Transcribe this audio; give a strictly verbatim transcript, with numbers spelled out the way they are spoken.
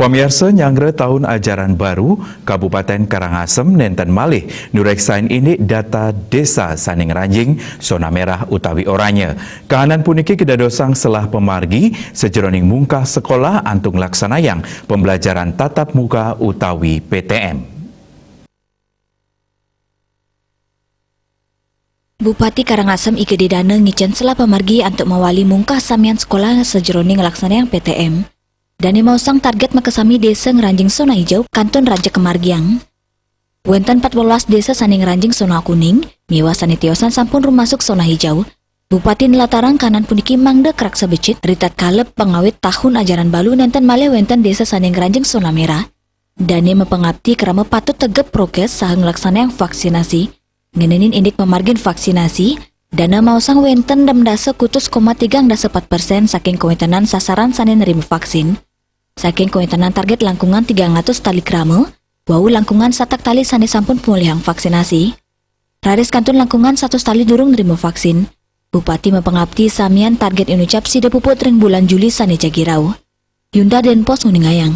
Pamiarsa, nyanggra tahun ajaran baru, Kabupaten Karangasem nenten malih nureksain indik data desa sane ngranjing zona merah utawi oranye. Kahanan puniki kadadosang selah pamargi sajeroning mungkah sekolah antuk nglaksanayang pembelajaran tatap muka utawi P T M. Bupati Karangasem I Gede Dana ngicen selah pamargi antuk mawali mungkah samian sekolah sajeroning nglaksanayang P T M. Dane maosang target makasami desa ngranjing zona hijau kantun rancak kamargiang. Wenten empat belas desa sane ngranjing zona kuning, miwah sane tiosan sampun rumasuk zona hijau. Bupati nlatarang kahanan puniki mangda karaksa becik ritatkala pangawit tahun ajaran balu nenten malih wenten desa sane ngranjing zona merah. Dane mapangapti krama patut tegep prokes saha nglaksanayang vaksinasi. Ngenenin indik pamargin vaksinasi, Dana maosang wenten enam dasa kutus koma tigang dasa empat persen saking kawentenan sasaran sane nerima vaksin. Saking kawentenan target langkungan tigang atus tali krama, wau langkungan satak tali sane sampun polihang vaksinasi. Raris kantun langkungan satus tali durung nerima vaksin. Bupati mapangapti samian target inucap sida puput ring bulan Juli sane jagi rauh. Yunda Denpos nguningayang.